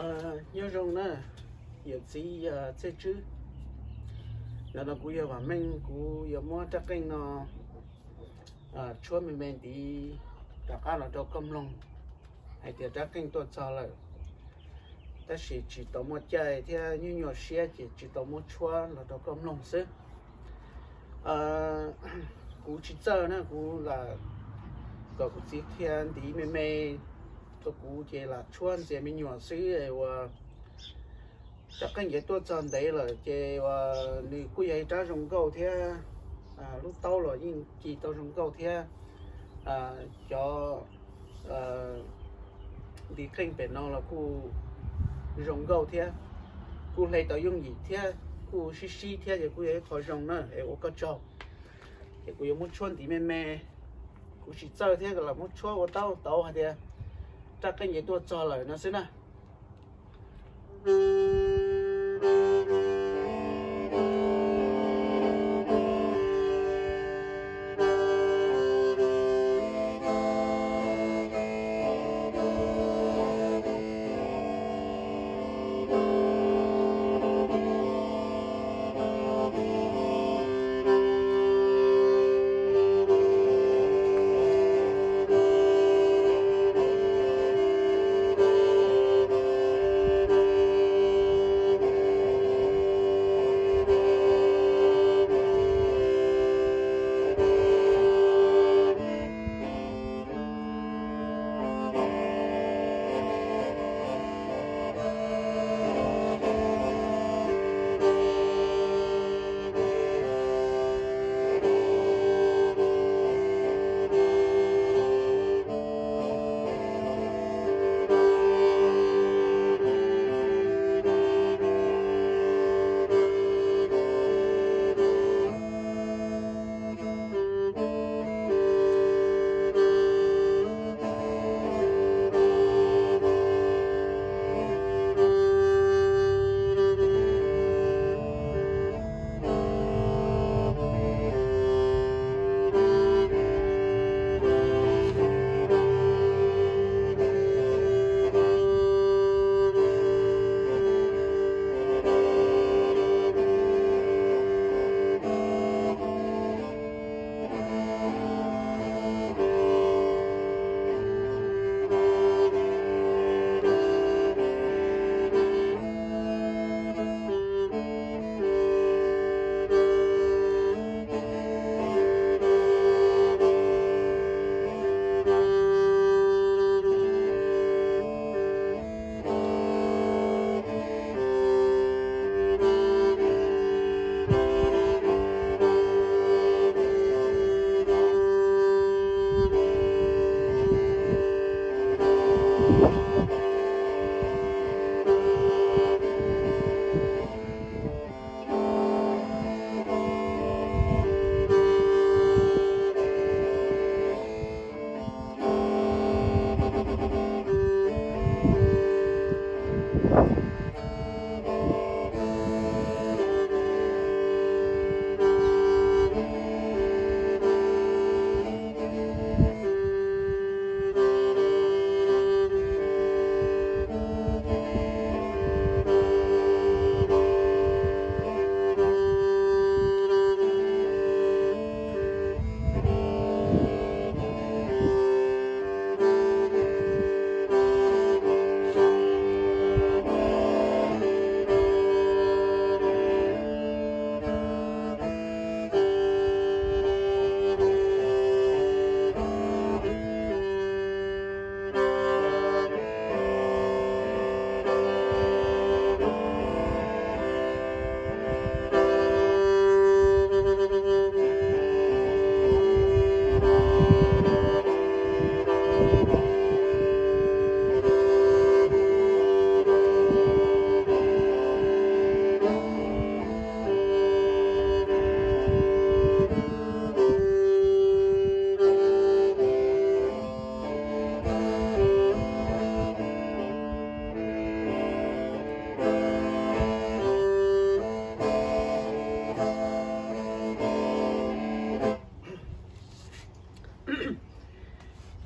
Nyob zoo na, yawm txiv Txhiaj Tswb. Ntawm no kuv yog Vam Meej, kuv yuav muab rab qeej no tshuab me me ntiv rov qab los rau koj mloog hais tias rab qeej tuaj txog lawm, tab sis tsis tau muaj caij thiab nyuaj nyuaj siab ces tsis tau muab tshuab los rau koj mloog xwb. Kuv tsis txawj na, kuv lam kom kuv txiv qhia ntiv me me rau kuv ces lam tshuab ntxias me nyuam xwb uas rab qeej ces tuaj txog ntev lawm ces uas nws kuj yog ib rab zoo nkauj thiab, lub taub los yeej ci tau zoo nkauj thiab. Cov ntiv qeej pem no los kuj zoo nkauj thiab, kuj hle tau yooj yim thiab, kuj sib sib thiab ces kuj yog ib qho zoo na es ua koj tsaug. Ces kuv yuav muab tshuab ntiv me me, kuv tsis txawj thiab lam muab tshuab ua taub tauv hais tias rab qeej ces tuaj txog lawm no xwb na.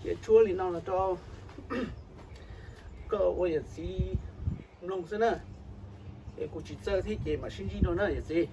Ces tshuab li no los rau koj ua yawm txiv mloog xwb na. Es kuv tsis txawj thiab ces mam sib ntsib dua na yawm txiv.